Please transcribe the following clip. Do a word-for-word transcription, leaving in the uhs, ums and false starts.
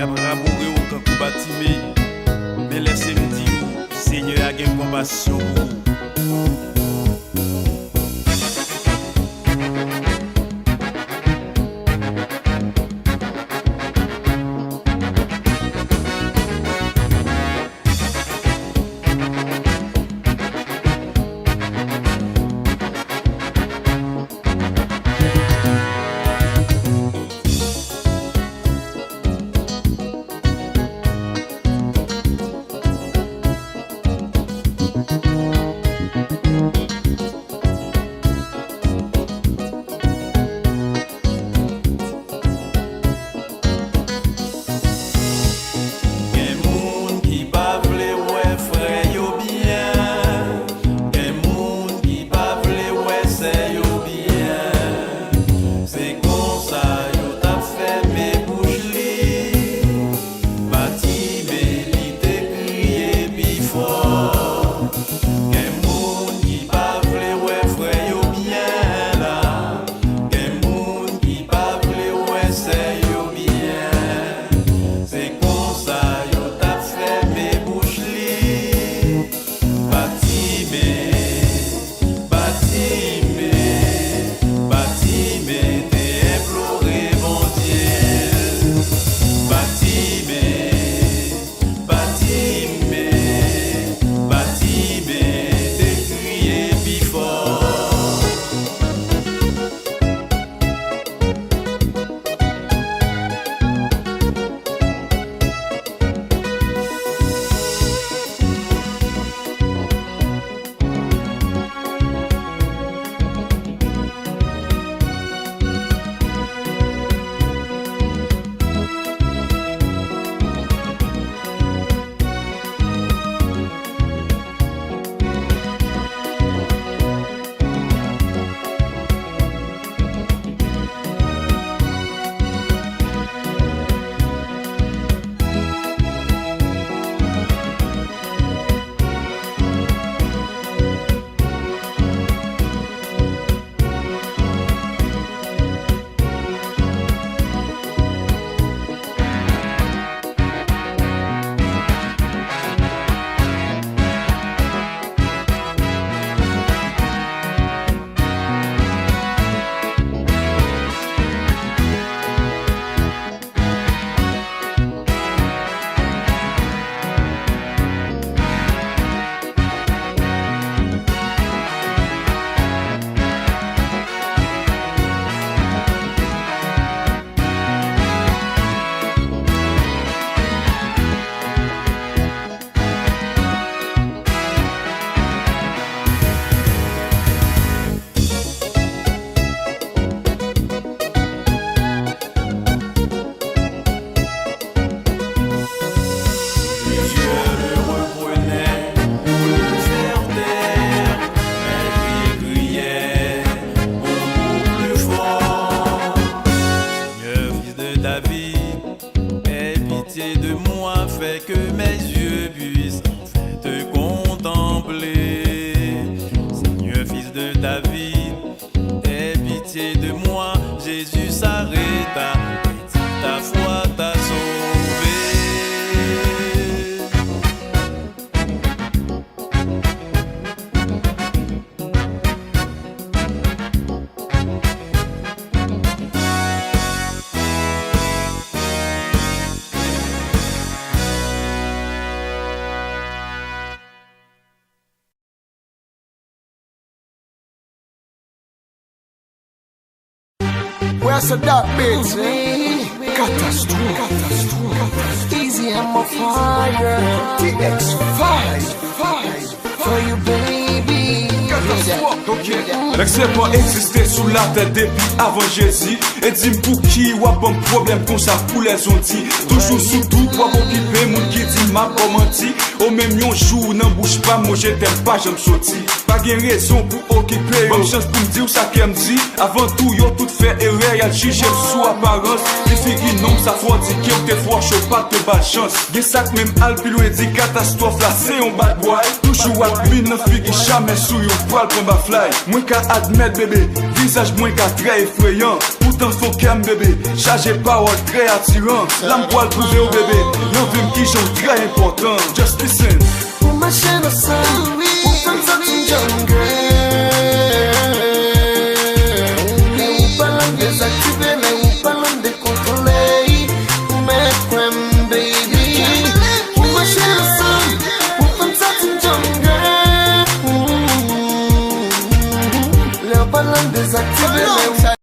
Y ap raboure w kankou Batime, men lèse m di w, Senyè a gen konpasyon pou ou. Gen moun ki pa vle wè frè yo byen, gen moun ki pa vle wè sè yo byen. Se konsa yo t ap fèmen bouch li. Batime, li te kriye pi fò. Gen moun ki pa vle wè frè yo byen la. Gen moun ki pa vle wè sè yo byen. Se konsa yo t ap fèmen bouch li. Batime, Batime, Batime te enplore Bondye. Batime, Batime, Batime te kriye pi fò. Plusieurs le reprenaient pour le faire taire, mais il criait beaucoup plus fort. Seigneur, fils de David, aie pitié de moi, fais que mes yeux puissent enfin te contempler. Seigneur, fils de David, aie pitié de moi. Jésus s'arrêta et dit, ta foi t'a sauvé. Where's the dark bitch? Katastwòf. Katastwòf. Easy, I'm a fire. T X five. For you, baby. Katastwòf. Ok. Nèg se pa egziste sou latè depi avan Jezi. E di m pouki w ap ban m pwoblèm konsa pou lèzondi. Toujou sou dout, w ap okipe moun ki di m ap ba w manti. O menm yon jou nan bouch pa m, mo je t'aime pa janm soti. Pa gen rezon pou okipe yo. Ban m chans pou m di w sa kè m di. Avan tou, yo tout fè erè, y al jije m sou aparans. Li figi nonm sa twò di ke w te fò cho, pa t ba l chans. Gen sa k menm al pi lwen, di katastwòf la se yon bad boy. Toujou ak min nan figi, jamè sou yo pral pran baflay. Mwen ka admèt, bebe, vizaj mwen ka trè efreyan. Pou Tan fon kè m bebe, chaje pawòl trè atiran. La m pwal pwouve w bebe, nan vi m kijan w trè enpòtan. Just listen. Pou mache nan san